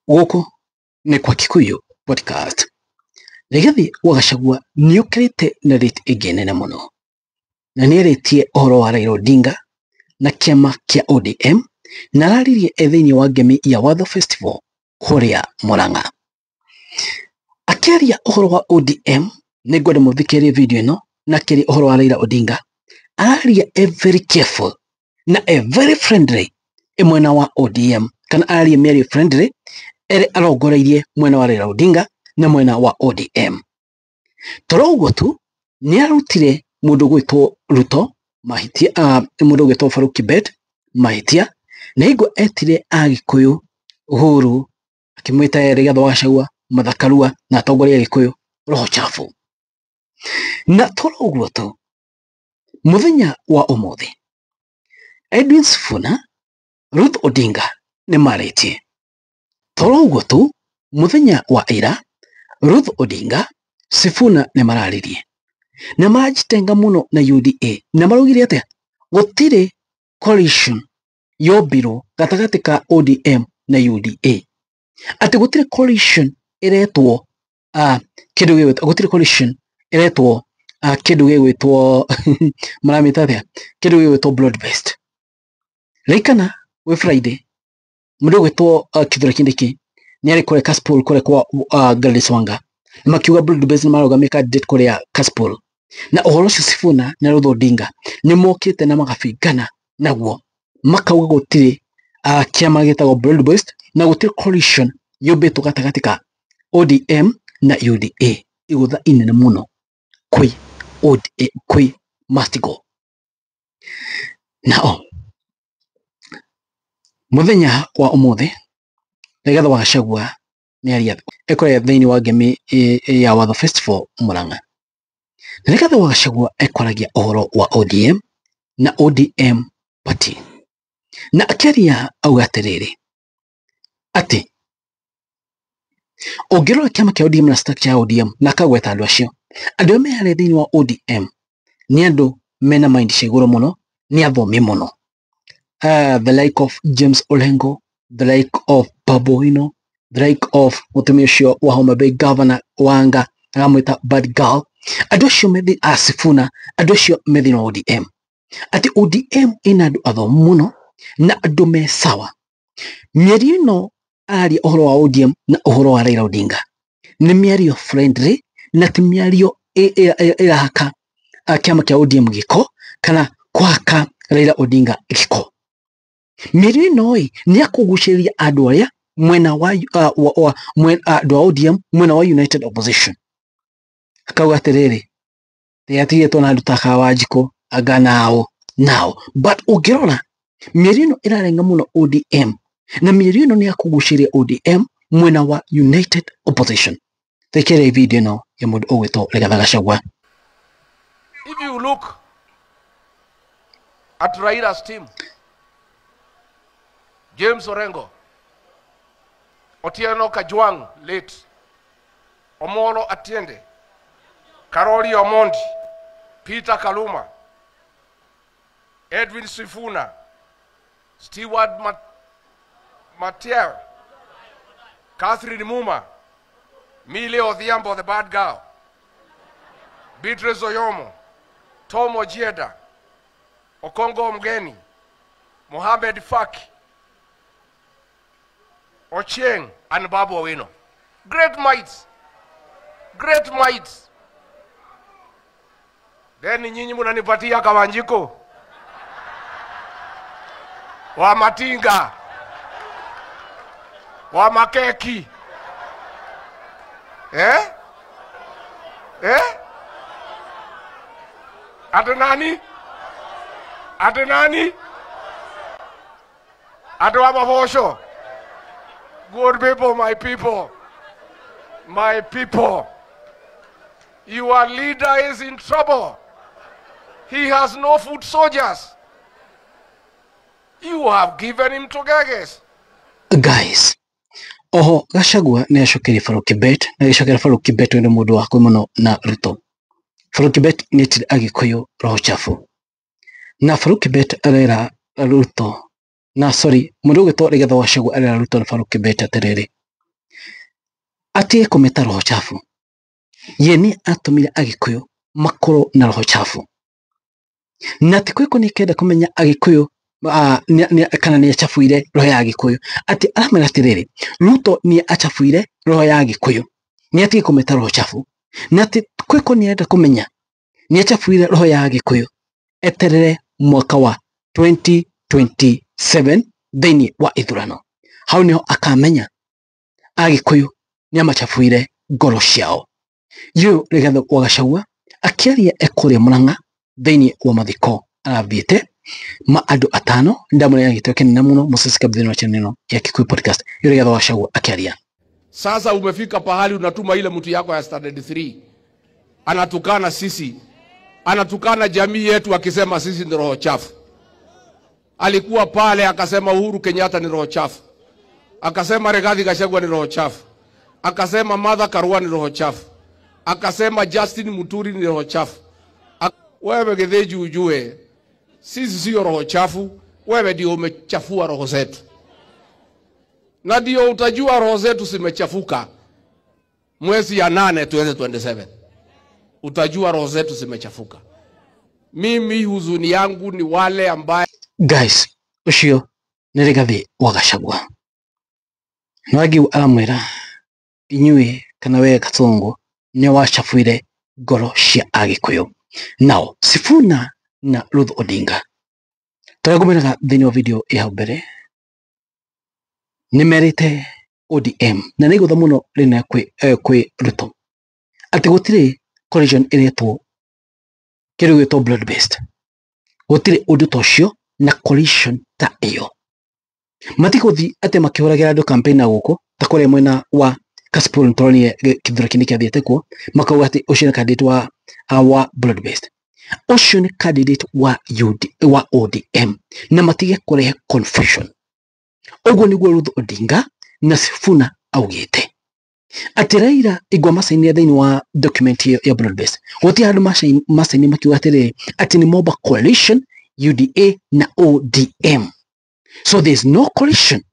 Gũkũ nĩ kwa Kikuyu Podcast. Rigathi wa Gachagua nĩokĩrĩte na rate ĩngĩ nene mũno, na nĩarĩtie ũhoro wa Raila Odinga na kĩama kĩa ODM, na araririe e thĩinĩ wa ngemi ya Watho Festival kũrĩa Murang'a. Akĩaria ũhoro wa ODM, nĩngwenda mũthikĩrĩrie video ĩno, na akĩaria ũhoro wa Raila Odinga, araria e very careful na e very friendly e mwena wa ODM, kana araria mĩario friendly ere arongoreirie mwena wa Raila Odinga na mwena wa ODM. Toro ũguo tu, nĩ arutire mũndũ gwĩtwo Ruto mahĩtia, mũndũ gwĩtwo Farouk Kibet mahĩtia, na hingo etire Agĩkũyũ Uhuru akĩmwĩta Rigathĩ wa Gachagua, Martha Karua na atongoria a Gĩkũyũ roho chafu. Na toro ũguo tu, mũthenya wa ũmũthĩ Edwin Sifuna, Ruth Odinga nĩ marĩtie. Toro ũguo tu, mũthenya wa ira Ruth Odinga, Sifuna nĩ mararirie na marajitenga mũno na UDA, na maraugire atĩa? Gũtirĩ coalition yombirwo gatagatĩ ka ODM na UDA, atĩ gũtirĩ coalition ĩretwo kĩndũ gĩgwĩtwo, gũtirĩ coalition ĩretwo kĩndũ gĩgwĩtwo maramĩta atĩa, kĩndũ gĩgwĩtwo broad based. Ririkana gwĩ Friday mũndũ ũgwĩtwo Kithure Kindiki nĩ arĩ kũrĩa Kasipul kũrĩa kwa Gladys Wanga, na makiuga broad based nĩ marũgamia candidate kũrĩa Kasipul, na ũhoro ũcio Sifuna na Ruth Odinga nĩ mokĩte na magabingana naguo, makauga gũtirĩ kĩama gĩtagwo broad based na gũtirĩ coalition yũmbĩtwo gatagatĩ ka ODM na UDA. Igũtha inene mũno kwĩ ODA, kwĩ must go. Nao mũthenya wa ũmũthĩ Rigathĩ wa Gachagua nĩ aria ekũrĩa thĩinĩ wa ngemi ya Watho Festival Murang'a. Rigathĩ wa Gachagua ekwaragia ũhoro wa ODM na ODM party, na akĩaria auga atĩrĩrĩ, atĩ ũngĩrora kĩama kĩa ODM na structure ya ODM, na akagweta andũ acio, andũ arĩa me harĩa thĩinĩ wa ODM nĩ andũ mena mind cia igũrũ mũno, nĩ athomi mũno, the like of James Orengo, the like of Babu Owino, the like of mũtumia ũcio wa Homa Bay Governor Wanga, aramwĩta bad girl. Andũ acio me Sifuna, andũ acio me thĩinĩ wa ODM, atĩ ODM ĩna andũ athomu mũno na andũ me sawa. Mĩario ĩno araria ũhoro wa ODM na ũhoro wa Raila Odinga nĩ mĩario friendly, na ti mĩario ĩrahaka kĩama kĩa ODM gĩko kana kũhaka Raila Odinga gĩko. Mĩario ĩno ĩ nĩ ya kũgucĩrĩria andũ arĩa mwena wa andũ a ODM mwena wa United Opposition. Akauga atĩrĩrĩ, yatigĩtwo na andũ ta Kawanjikũ anga nao nao, but ũngĩrora mĩario ĩno ĩrarenga mũno ODM, na mĩario ĩno nĩ ya kũgucĩrĩria ODM mwena wa United Opposition. Thikĩrĩria video ĩno ya mũndũ ũgwĩtwo Rigathĩ Gachagua. If you look at Raila's team, James Orengo, Otieno Kajwang, late, Omolo Atiende, Karoli Omondi, Peter Kaluma, Edwin Sifuna, Stewart Matier, Catherine Muma, Mile Odhiambo, the bad girl, Beatrice Oyomo, Tom Ojienda, Okongo Mgeni, Mohamed Faki, Ochieng, and Babu Owino. Great minds. Great minds. Then nyinyi mnanipatia Kawanjiko wa Matinga wa Makeki, eh? Eh? Ate nani? Ate nani? Ate wa Mabosho. Good people, my people. My people. Your leader is in trouble. He has no foot soldiers. You have given him to Geges. Guys, oho Gachagua nĩ acokerie Farouk Kibet, na agĩcokera Farouk Kibet nĩ mũndũ wakwe mũno na Ruto. Farouk Kibet nĩ etire Agĩkũyũ roho chafu, na Farouk Kibet arera Ruto, na sorry, mũndũ ũgwĩtwo Rigathĩ wa Gachagua arera Ruto na Farouk Kibet atĩrĩrĩ, Atige kũmeta roho chafu. Ye nĩ atũmire Agĩkũyũ makorwo na roho chafu. Na atĩ kwĩko nĩ kenda kũmenya Agĩkũyũ kana nĩ achafuire roho ya Agĩkũyũ. Atĩ aramera atĩrĩrĩ, Ruto nĩ achafuire roho ya Agĩkũyũ. Nĩ atige kũmeta roho chafu. Na atĩ kwĩko nĩ arenda kũmenya nĩ achafuire roho ya Agĩkũyũ eterere mwaka wa 2027 thĩinĩ wa ithurano. Hau nĩho akamenya Agĩkũyũ nĩ amachafuire ngoro ciao. Yu Rigathi wa Gachagua akĩaria ekũrĩa Murang'a thĩinĩ wa mathiko arathiĩte ma andũ atano. Ndamũrĩa gĩtĩo kĩnene mũno mũsubscribe thĩinĩ wa channel ĩno ya Kikuyu Podcast. Yu Rigathi wa Gachagua akĩaria. Sasa umefika pahali unatuma ile mtu yako ya standard 3 anatukana sisi, anatukana jamii yetu akisema sisi ni roho chafu. Alikuwa pale akasema Uhuru Kenyatta ni roho chafu, akasema Rigathi Gachagua ni roho chafu, akasema Martha Karua ni roho chafu, akasema Justin Muturi ni roho chafu. Wewe Githinji ujue sisi sio roho chafu, wewe ndio umechafua roho zetu, na ndio utajua roho zetu zimechafuka mwezi ya 8 2027. Utajua roho zetu zimechafuka. Mimi huzuni yangu ni wale ambaye Guys, ucio nĩ Rigathi wa Gachagua. Nĩwagiu aramwĩra inyuĩ kana we Gatongo nĩ wachafuire ngoro cia Agĩkũyũ. Now Sifuna na Ruth Odinga tũrĩa ngũmwĩraga thĩinĩ wa video ya hau mbere nĩ merĩte ODM na nĩ igũtha mũno rĩnene kwĩ Ruto atĩ gũtirĩ coalition ĩretwo kĩndũ gĩtwo broad based, gũtirĩ ũndũ ta ũcio na coalition ta ĩyo. Matigũthiĩ atĩ makĩhũragĩra andũ campaign na gũkũ ta kũrĩa mwena wa Kasipul nĩtũronire kĩthurano kĩnĩ kĩathiĩte kuo makauga atĩ ũcio nĩ candidate wa broad based, ũcio nĩ candidate wa wa ODM, na matige kũrehe confusion. Ũguo nĩguo Ruth Odinga na Sifuna augĩte atĩ Raila igua macainire thĩinĩ wa document ĩyo ya broad based, gũtirĩ handũ macainire makiuga atĩrĩrĩ atĩ nĩ momba coalition UDA na ODM, so there is no coalition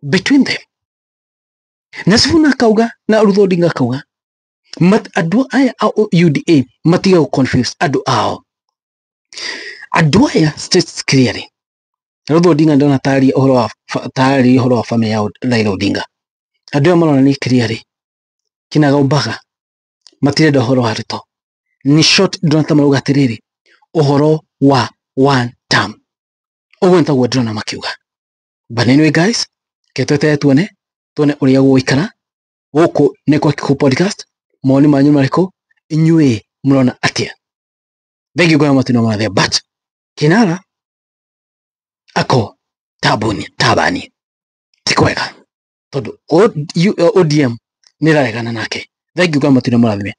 between them. Na Sifuna akauga na Ruth Odinga akauga andũ aya a UDA matige gũ confuse andũ ao. Andũ aya states clearly. Ruth Odinga ndona tarĩ ũhoro wa family ya Raila Odinga. Andũ aya marona nĩ clearly kinagaubaga matirenda ũhoro wa Ruto. Ni short ndona ta marauga atĩrĩrĩ ũhoro wa one term. Ũguo nĩ taguo ndĩrona makiuga. But anyway guys, ke twetere tuone ũrĩa gũgũikara. Gũkũ nĩ kwa Kikuyu Podcast. Mawoni manyu marĩkũ? Inyuĩ mũrona atĩa? Thank you kwa matino mothe, but kinara ako tabani ti kwega tondũ ODM nĩ ĩraregana nake. Thank you kwa matino marathime.